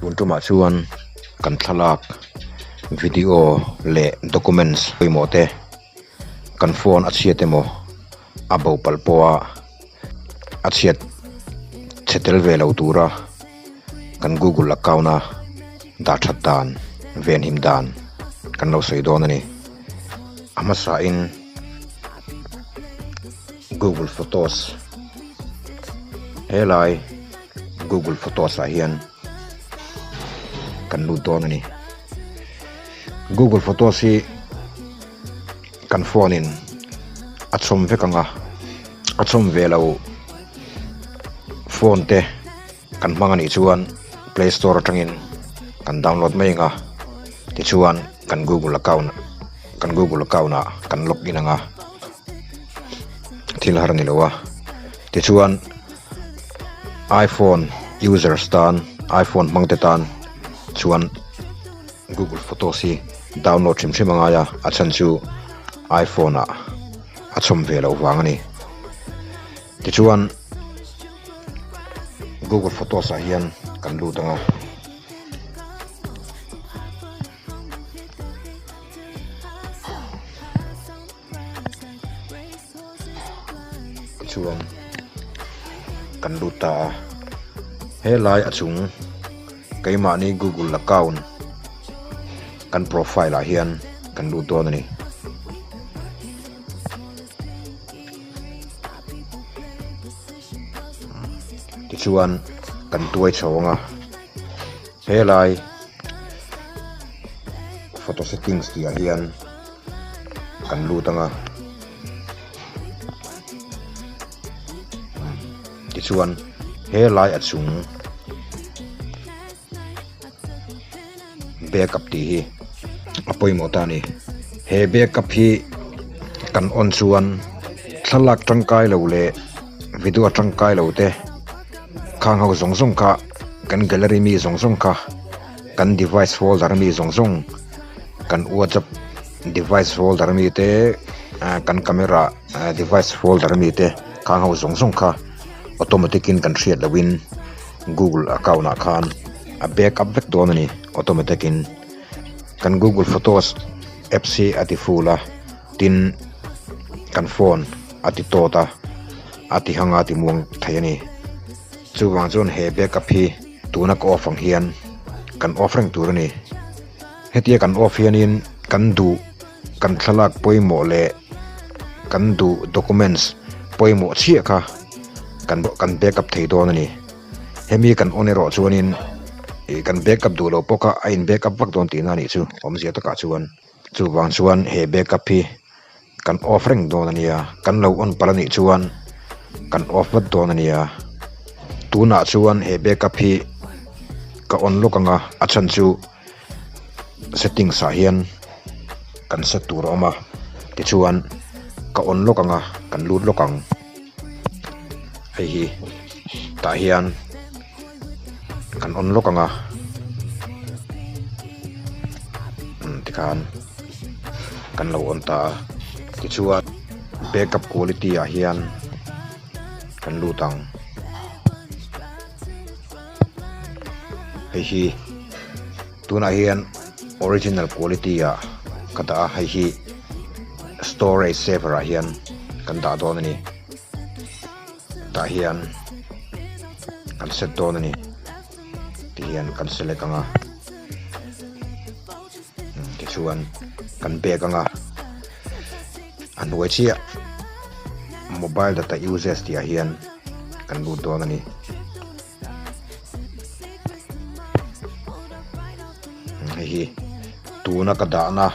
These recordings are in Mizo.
Tun tumah chuan kan thlalak video leh documents pawimawh te kan phone a chhiat emaw a bo palh pawha a chhiat chhe tel ve lo tura kan google account a dah that dan venhim dan kan lo sawi dawn a ni a hmasa in google photos helai google photos ah hian kan lut dawn a ni google photos hi kan phone in a chhawm vek ang a a chhawm ve lo phone te kan hmang anih chuan play store atangin kan download mai ang a tichuan kan google account kan google account ah kan log in ang a thil har a ni lo a tichuan iphone users tan iphone hmang te tan chuan google photos hi download hrim hrim a ngai a a chhan chu iphone ah a chhawm ve loh vang a ni tichuan google photos ah hian kan lut ang a. Tichuan kan lut ta a helai a chung keimahni google account kan profile ah hian kan lut dawn a ni. Tichuan kan tuai chho ang a helai photo settings tih ah hian kan lut ang a tichuan helai a chung backup tih hi a pawimawh ta a ni he backup hi kan on chuan thlalak tangkai lo leh video tangkai lo te khang ho zawng zawng kha kan gallery mi zawng zawng kha kan device folder ami zawng zawng kan whatsapp device folder ami te ah kan camera ah device folder ami te khang ho zawng zawng kha automatic in kan hriat loh in google account ah khan a backup vek dawn a ni automatic in kan google photos apps hi a ti full a tin kan phone a ti tawt a a ti hang a ti muang thei a ni chuvang chuan he backup hi. Tuna ka off ang hian kan off reng tur a ni. Hetia kan off hianin kan duh kan thlalak pawimawh leh kan duh documents pawimawh chiah kha kan kan backup thei dawn a ni. Hemi kan on erawh chuanin ih kan backup duh loh pawh kha a in backup vak dawn tihna a nih chu awmzia takah chuan. Chuvang chuan he backup hi kan off reng dawn a nia kan lo on palh a nih chuan kan off vat dawn a nia tunah chuan he backup hi ka on lawk ang a a chhan chu settings ah hian kan set tur a awm a tichuan ka on lawk ang a kan lut lawk ang hei hi tah hian. Kan on lawk ang a umm tikhan kan lo on ta a tichuan backup quality ah hian kan lut ang hei hi tunah hian original quality ah ka dah a hei hi storage saver ah hian kan dah dawn a ni. Tah hian kan set dawn a ni ti hian kan select ang a tichuan kan back ang a a hnuai chiah mobile data uses tih ah hian kan lut dawn a ni. Hei hi tuna ka dahna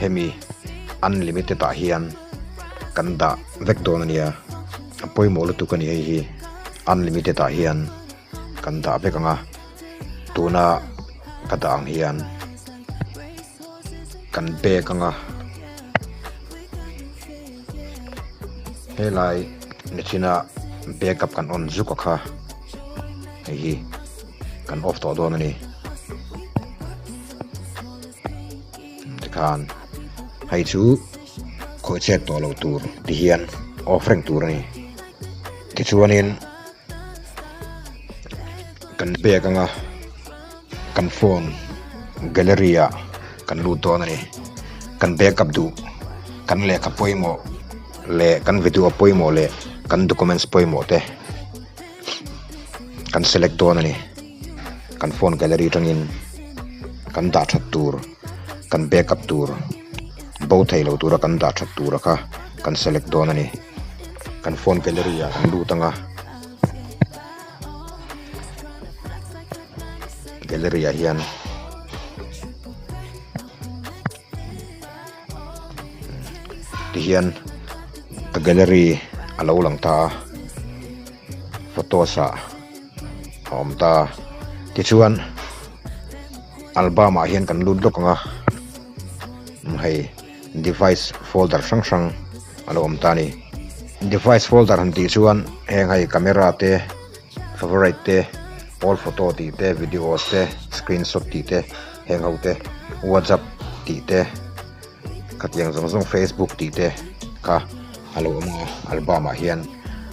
hemi unlimited ah hian kan dah vek dawn a nia a pawimawh lutuk a ni hei hi unlimited ah hian kan dah vek ang a tuna ka dah ang hian kan bag ang a helai nichina backup kan on zuk a kha hei hi kan off tawh dawn a ni tikhan hei chu khawi chet tawh loh tur ti hian off reng tur a ni tichuanin kan bag anga. Kan phone gallery ah kan lut dawn a ni. Kan backup duh, kan lehkha pawimawh leh kan video pawimawh leh kan documents pawimawh te kan select dawn a ni. Kan phone gallery atangin kan dah that tur, kan backup tur, bo thei lo tura kan dah that tura kha kan select dawn a ni. Kan phone gallery ah kan lut ang a. Gallery ah hian tihian ka gallery a lo lang ta a photos ah a awm ta a tichuan album ah hian kan lut lawk ang a hei device folder hrang hrang a lo awm ta a ni device folder han tih chuan heng hei camera te favorite te all photo tih te videos te screenshot tih te heng ho te whatsapp tih te khatiang zawng zawng facebook tih te kha a lo awm a album ah hian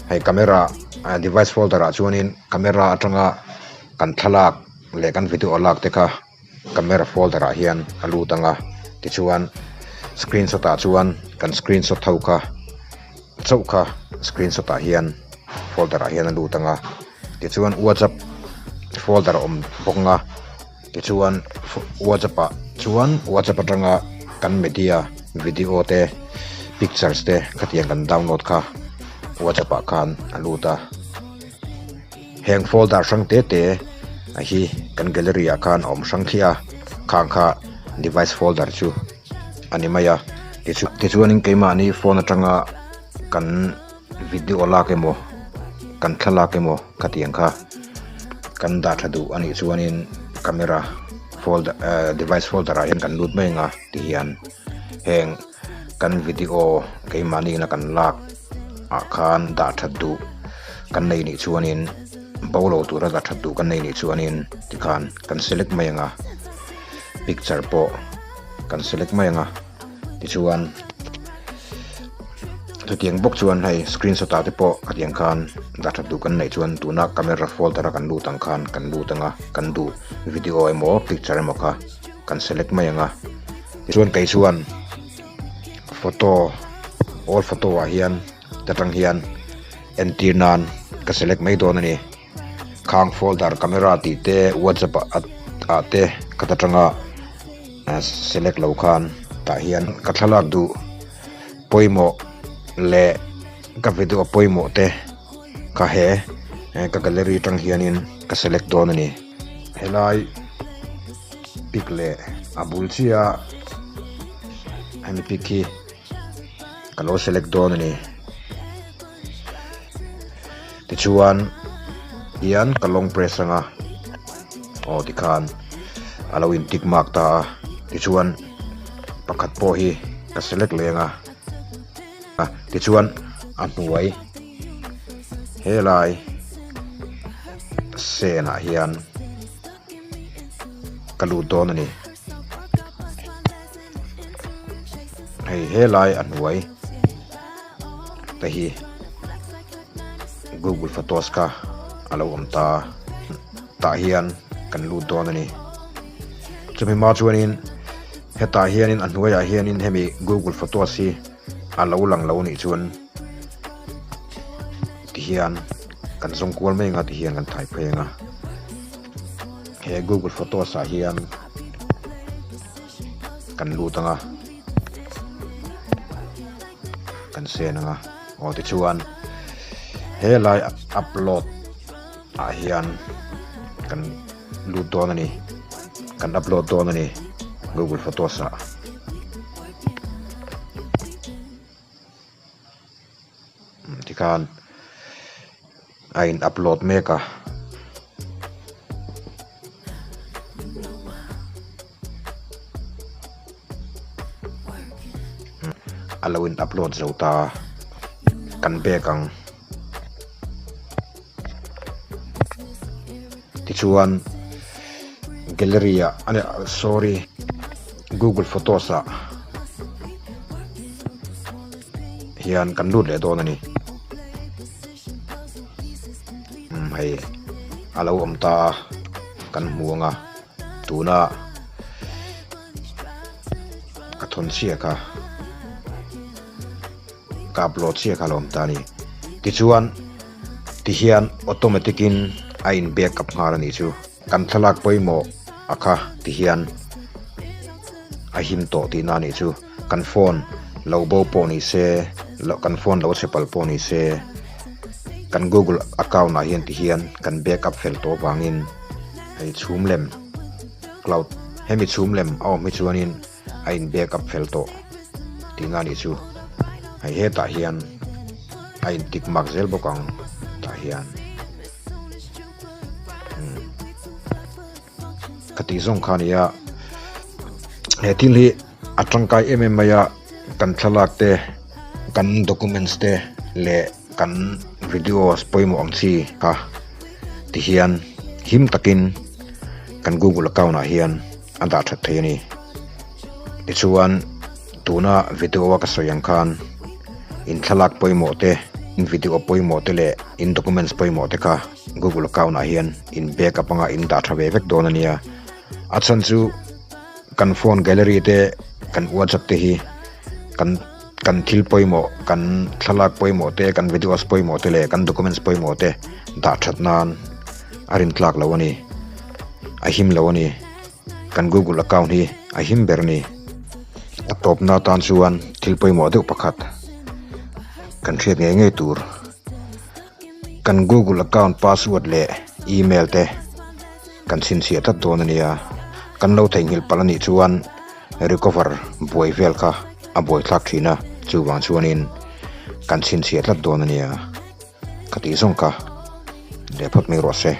hei camera ah device folder ah chuanin camera atanga kan thlalak leh kan video lak te kha. Camera folder ah hian a lut ang a tichuan screenshot ah chuan kan screenshot ho kha chauh kha screenshot ah hian folder ah hian a lut ang a tichuan whatsapp folder a awm bawk ang a tichuan whatsapp ah chuan whatsapp atanga kan media video te pictures te khatiang kan download kha whatsapp ah khan a lut a. Heng folder hrang te te a hi kan gallery ah khan a awm hrang thliah a khang kha device folder chu a ni mai a tichuanin keimahni phone atanga kan video lak emaw kan thlalak emaw khatiang kha kan dah tha duh a nih chuanin camera folder ehh device folder ah hian kan lut mai ang a tihian heng kan video keimahni ina kan lak ah khan dah that duh kan nei nih chuanin bo lo tura dah that duh kan nei nih chuanin tikhan kan select mai ang a picture pawh kan select mai ang a tichuan chutiang bawk chuan hei screenshot ah te pawh khatiang khan dah that duh kan neih chuan tuna camera folder a kan lut ang khan kan lut ang a kan duh video emaw picture emaw kha. Kan select mai ang a tichuan kei chuan photo all photo ah hian ta tang hian entir nan ka select mai dawn a ni khang folder camera tih te whatsapp ah te ka ta tanga select lo khan tah hian ka thlalak duh pawimawh leh ka video pawimawh te ka he ka gallery tang hianin ka select dawn a ni helai. Pic leh a bul chiah a hemi pic hi ka lo select dawn a ni tichuan hian ka long press anga aw tikhan a lo in tick mark ta a tichuan pakhat pawh hi ka select leh anga tichuan a hnuai helai sen ah hian. Ka lut dawn a ni. Hei helai a hnuai te hi Google Photos kha a lo awm ta a, tah hian kan lut dawn a ni. Chumi hma chuanin hetah hianin a hnuaiah hianin hemi Google Photos hi a lo lang lo nih chuan tihian kan zawng kual mai ang a tihian kan thai phei ang a. He Google Photos ah hian kan lut ang a, kan sen ang a, aw tichuan helai upload ah hian kan lut dawn a ni, kan upload dawn a ni Google Photos ah. Tikhan a in upload mek a. A lo in upload zo ta a kan bag ang. Tichuan gallery ah sorry google photos ah. Hian kan lut leh dawn a ni. Umm hei a lo awm ta a kan hmu ang a. Tuna ka thawn chhia kha ka upload chhia kha a lo awm ta a ni. Tichuan tihian automatic in a in backup nghal a nih chu. Kan thlalak pawimawh a kha tihian a him tawh tihna a nih chu. Kan phone lo bo pawh ni se, kan phone lo chhe palh pawh ni se, kan google account ah hian tihian kan backup fel tawh avangin hei chhum lem cloud hemi chhum lem a awm hi chuanin a in backup fel tawh tihna a nih chu. Hei hetah hian a in tick mark zel bawk ang tah hian. Ka tih zawng kha a ni a, he thil hi a tangkai em em mai a, kan thlalak te kan documents te leh kan videos pawimawh ang chi kha ti hian him takin kan google account ah hian a dah that thei a ni. Tichuan tuna video a ka sawi ang khan in thlalak pawimawh te in video pawimawh te leh in documents pawimawh te kha. Google account ah hian in backup anga in dah tha ve vek dawn a nia. A chhan chu kan phone gallery te kan WhatsApp te hi kan kan thil pawimawh kan thlalak pawimawh te kan videos pawimawh te leh kan documents pawimawh te dah that nan a rin tlak lo a ni. A him lo a ni. Kan Google account hi a him ber a ni. A tawpna atan chuan thil pawimawh deuh pakhat kan hriat ngei ngei tur. Kan Google account password leh email te kan chhinchhiah tlat dawn a nia. Kan lo theihnghilh palh a nih chuan recover buai vel kha a buaithlak thin a, chuvang chuanin kan chhinchhiah tlat dawn a nia. Ka tih zawng kha leh phawt mai rawh se.